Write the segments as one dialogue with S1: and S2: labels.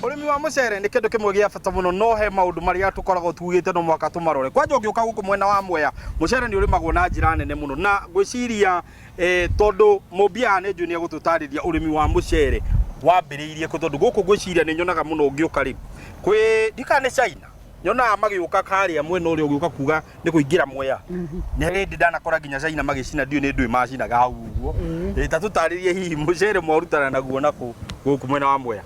S1: Ũrĩmi wa mũcere nĩ kĩndũ kĩmwe gĩa bata mũno, no he maũndũ marĩa tũkoragwo tugĩte no mũhaka tũmarore. Kwanja ũngĩũka gũkũ mwena wa Mwea, mũcere nĩ ũrĩmagwo na njĩra nene mũno, na ngwĩciria tondũ mũmbia haha nĩ njũĩ nĩ egũtũtarĩria ũrĩmi wa mũcere wambĩrĩirie kũ, tondũ gũkũ ngwĩciria nĩ nyonaga mũno ũngĩũka rĩ, kwĩ ndiũĩ kana nĩ China, nyonaga magĩũka karĩa mwena ũrĩa ũgĩũka kuga nĩ kũingĩra Mwea. Nĩ hĩndĩ ndanakora nginya China magĩcina, ndiũĩ nĩ ndũĩ macinaga hau ũguo. Ta tũtarĩrie hihi mũcere mwarutana naguo nakũ gũkũ mwena wa Mwea?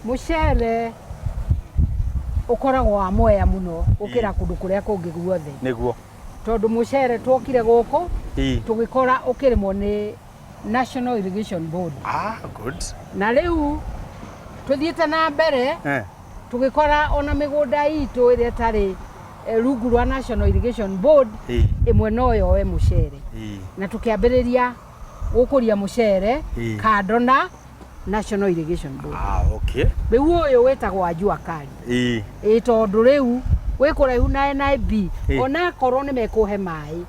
S2: Mũcere ũkoragwo wa Mwea mũno gũkĩra kũndũ kũrĩa kũngĩ guothe.
S1: Nĩguo.
S2: Tondũ mũcere twokire gũkũ tũgĩkora ũkĩrĩmwo nĩ National Irrigation Board.
S1: Ah, good.
S2: Na rĩu tũthiĩte na mbere tũgĩkora ona mĩgũnda itũ ĩrĩa ĩtarĩ rungu rwa National Irrigation Board ĩmwe no yoe mũcere. Na tũkĩambĩrĩria gũkũria mũcere kando na National Irrigation Board.
S1: Ah, okay.
S2: Rĩu ũyũ wĩtagwo wa jua kali. Ĩĩ tondũ rĩu wĩ kũraihu na NIB ona akorwo nĩ mekũhe maĩ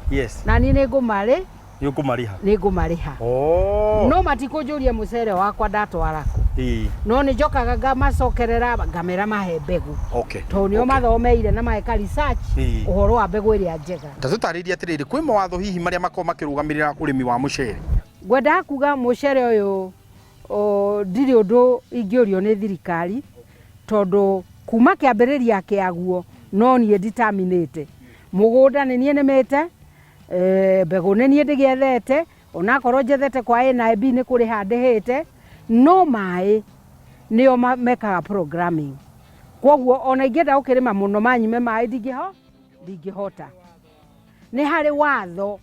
S2: na niĩ nĩ ngũmarĩ
S1: Nĩ ũkũmarĩha.
S2: Nĩ ngũmarĩha.
S1: Oh.
S2: No matikũnjũria mũcere wakwa ndatwara kũ. No nĩ njokaga ngamacokerera ngamera mahe mbegũ. Tondũ nĩo mathomeire na mageka research ũhoro wa mbegũ ĩrĩa njega.
S1: Ta tũtarĩrie atĩrĩrĩ, kwĩ mawatho hihi marĩa makoragwo makĩrũgamĩrĩra ũrĩmi wa mũcere?
S2: Ngwendaga kuga mũcere ũyũ ndirĩ ũndũ ingĩũrio nĩ thirikari tondũ kuma kĩambĩrĩria kĩaguo no niĩ nditaminĩte. Mũgũnda nĩ niĩ nĩmĩte, mbegũ nĩ niĩ ndĩgĩethete, onakorwo njethete kwa NIB nĩ kũrĩha ndĩhĩte, no maĩ nĩo mekaga programming. Kwoguo ona ingĩenda gũkĩrĩma mũno manyime maĩ ndingĩhota. Nĩ harĩ watho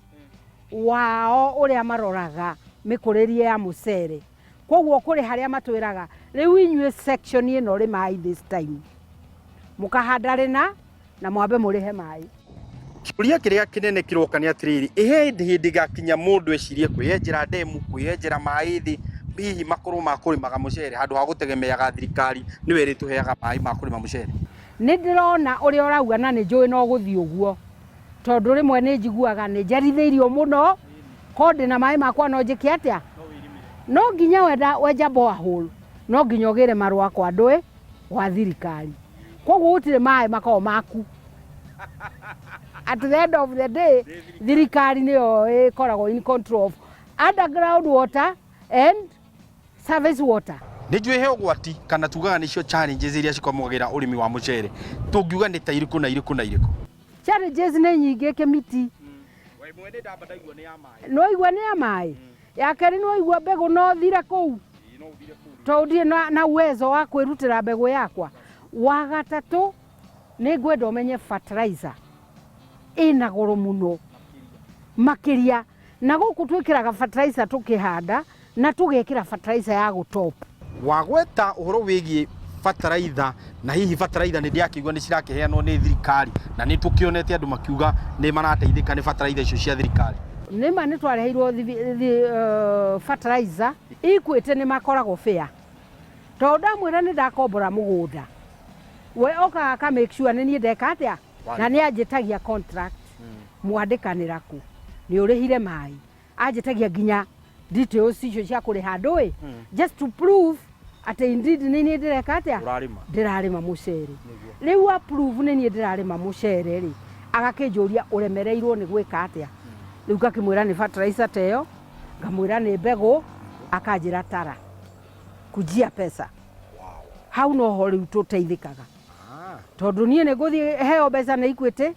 S2: wao ũrĩa maroraga mĩkũrĩrie ya mũcere. Kwoguo kũrĩ harĩa matwĩraga rĩu inyuĩ section ĩno rĩmai this time, mũkahanda rĩna na mwambe mũrĩhe maĩ.
S1: Kĩũria kĩrĩa kĩnene kĩroka nĩ atĩrĩrĩ, ĩ he hĩndĩ ĩgakinya mũndũ ecirie kwĩyenjera ndemu, kwĩyenjera maĩ thĩ, hihi makorwo ma kũrĩmaga mũcere handũ ha gũtegemeaga thirikari nĩyo ĩrĩtũheaga maĩ ma kũrĩma mũcere?
S2: Nĩ ndĩrona ũrĩa ũrauga na nĩ njũĩ no gũthiĩ ũguo, tondũ rĩmwe nĩ njiguaga nĩ njerithĩirio mũno, korwo ndĩna maĩ makwa no njĩke atĩa? No nginya wenda wenja borehole, no nginya ũgĩre marũa kwa ndũĩ, gwa thirikari. Koguo gũtirĩ maĩ makoragwo maku. At the end of the day, thirikari nĩyo ĩkoragwo in control of underground water and surface water.
S1: Nĩ njũĩ he ũgwati kana tugaga nĩcio challenges iria cikwamũkagĩra ũrĩmi wa mũcere, tũngiuga nĩ ta irĩkũ na irĩkũ na irĩkũ?
S2: Challenges nĩ nyingĩ Kĩmiti. Nĩwaigua nĩ ya maĩ? Ya kerĩ nĩwaigua mbegũ no thire kũu tondũ ndirĩ na uwezo wa kwĩrutĩra mbegũ yakwa. Wa gatatũ nĩ ngwenda ũmenye fertilizer ĩna goro mũno makĩria, na gũkũ twĩkĩraga fertilizer tũkĩhanda na tũgekĩra fertilizer ya gũ top.
S1: Wagweta ũhoro wĩgiĩ bataraitha, na hihi bataraitha nĩ ndĩrakĩigua nĩ cirakĩheanwo nĩ thirikari, na nĩ tũkĩonete andũ makiuga nĩ marateithĩka nĩ bataraitha icio cia thirikari.
S2: Nĩ ma nĩ twareheirwo fertilizer, Equity nĩ makoragwo fair, tondũ ndamwĩra nĩ ndakombora mũgũnda, we okaga aka make sure nĩ niĩ ndeka atĩa, na nĩ anjĩtagia contract, mwandĩkanĩra kũ, nĩ ũrĩhire maĩ, anjĩtagia nginya details icio cia kũrĩha andũ ĩ, just to prove atĩ indeed nĩ niĩ ndĩreka atĩa,
S1: Ũrarĩma.
S2: Ndĩrarĩma mũcere. Rĩu approve nĩ niĩ ndĩrarĩma mũcere rĩ, agakĩnjũria ũremereirwo nĩ gwĩka atĩa, rĩu ngakĩmwĩra nĩ fertilizer ta ĩyo, ngamwĩra nĩ mbegũ, akanjĩra tara kujia pesa. Hau noho rĩu tũteithĩkaga, tondũ niĩ nĩ ngũthiĩ heo mbeca nĩ Equity,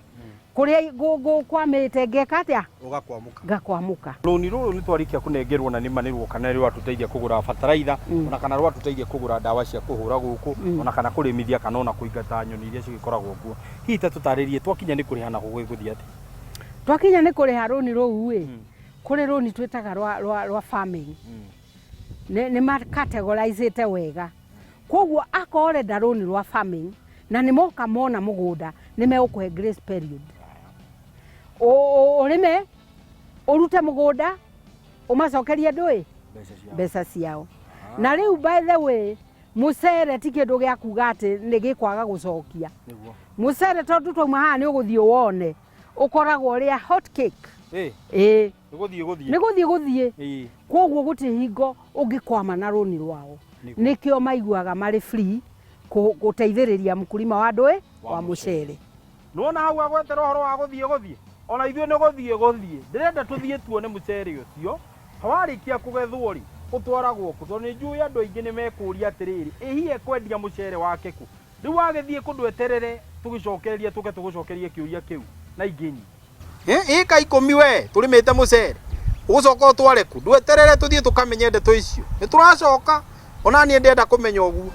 S2: kũrĩa ngũkwamĩte ngeka atĩa?
S1: Ũgakwamũka.
S2: Ngakwamũka.
S1: Rũni rũrũ nĩ twarĩkia kũnengerwo na nĩma nĩ ruoka na rwatũteithia kũgũra bataraitha, ona kana rwatũteithia kũgũra ndawa cia kũhũra gũkũ, ona kana kũrĩmithia, kana ona kũingata nyoni iria cigĩkoragwo kuo. Hihi ta tũtarĩrie, twakinya nĩ kũrĩha nako gũgũthiĩ atĩa?
S2: Twakinya nĩ kũrĩha rũni rũu ĩ, kũrĩ rũni twĩtaga rwa farming. Nĩ ma categorizĩte wega. Koguo akorwo ũrenda rũni rwa farming na nĩ moka mona mũgũnda, nĩ megũkũhe grace period. Ũrĩme, ũrute mũgũnda, ũmacokerie ndũĩ? Mbeca ciao. Na rĩu by the way, mũcere ti kĩndũ gĩa kuga atĩ nĩ gĩkwaga gũcokia. Mũcere tondũ twauma haha nĩ ũgũthiĩ wone. Ũkoragwo ũrĩa hot cake.
S1: Ĩ.
S2: Ĩĩ.
S1: Nĩ gũthiĩ gũthiĩ.
S2: Nĩ gũthiĩ gũthiĩ.
S1: Ĩĩ.
S2: Kwoguo gũtirĩ hingo ũngĩkwama na rũni rwao.
S1: Nĩguo.
S2: Nĩkĩo maiguaga marĩ free gũteithĩrĩria mũkulima wa ndũĩ
S1: Wa
S2: wa mũcere.
S1: Nĩwona hau agwetera ũhoro wa gũthiĩ gũthiĩ? Ona ithuĩ nĩ gũthiĩ gũthiĩ. Ndĩrenda tũthiĩ tuone mũcere ũcio. Warĩkia kũgethwo rĩ, ũtwaragwo kũ? Tondũ nĩ njũĩ andũ aingĩ nĩ mekũria atĩrĩrĩ, ĩ hihi ekwendia mũcere wake kũ? Rĩu wagĩthiĩ kũ ndweterere tũgĩcokererie tũke tũgũcokerie kĩũria kĩu na ingĩ nyingĩ. Ĩka ikũmi we tũrĩmĩte mũcere ũgũcoka ũtware kũ? Ndweterere tũthiĩ tũkamenye ndeto icio. Nĩ tũracoka ona niĩ ndĩrenda kũmenya ũguo.